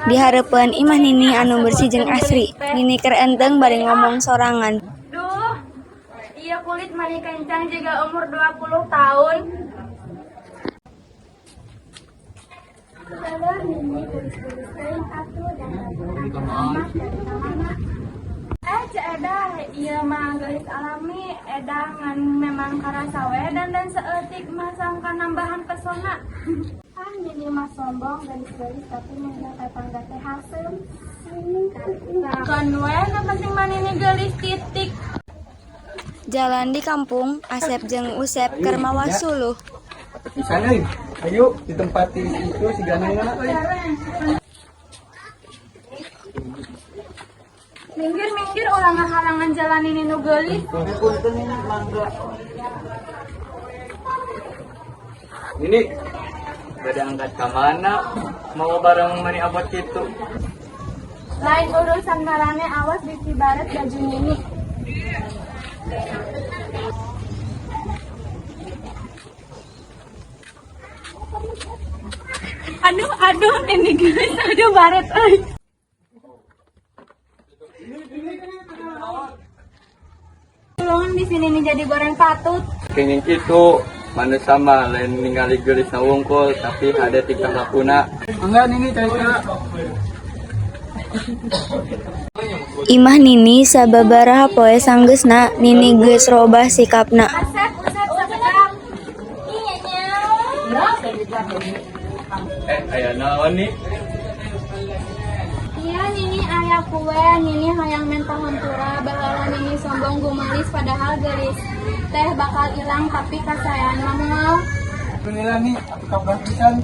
Di hareupeun imah Nini anu bersih jeung asri, Nini keur enteng bari ngomong sorangan. Duh, iya kulit mani kencang juga umur 20 tahun. Eh, Ceu Edah, ieu mah geulis alami, edah ngan memang karasa we dan saeutik mah sangka nambahan pesona. Ah, Nini mah sombong geulis-geulis tapi mun tetangga teh haseum. Keun we, nu penting mah Nini geulis titik. Jalan di kampung, Asep jeung Usep keur mawa suluh. Pisan euy. Ayo di tempat itu sigana euy. Minggir minggir ulah ngahalangan jalan Nini nu geulis. Ini bade angkat ka mana? Mau bareng mani abot kitu. Lain urusan maraneh, awas bisi baret baju Nini. Aduh, aduh, Nini geulis, aduh baret euy. Tulungan di sini nih jadi goreng patut. Kenging kitu, manusia mah lain ningali geulisna wungkul, tapi ada tingkah lakuna. Enggak Nini cai. Imah Nini sababaraha poe sanggeusna Nini geus robah sikapna. Asep, Usep, sakedap. Iya nya. Eh, aya naon nih? Iya Nini aya kue, Nini hayang menta hampura, baheula Nini sombong gumalis padahal geulis teh bakal ilang tapi kasaean mah moal. Alhamdulillah nih, aku kabar pisan.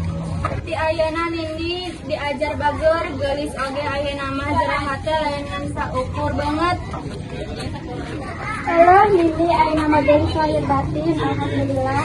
Ti ayeuna Nini diajar bageur, geulis oge ayeuna mah jero hate lain ngan saukur banget. Halo Nini, ayeuna mah geulis lahir batin, alhamdulillah.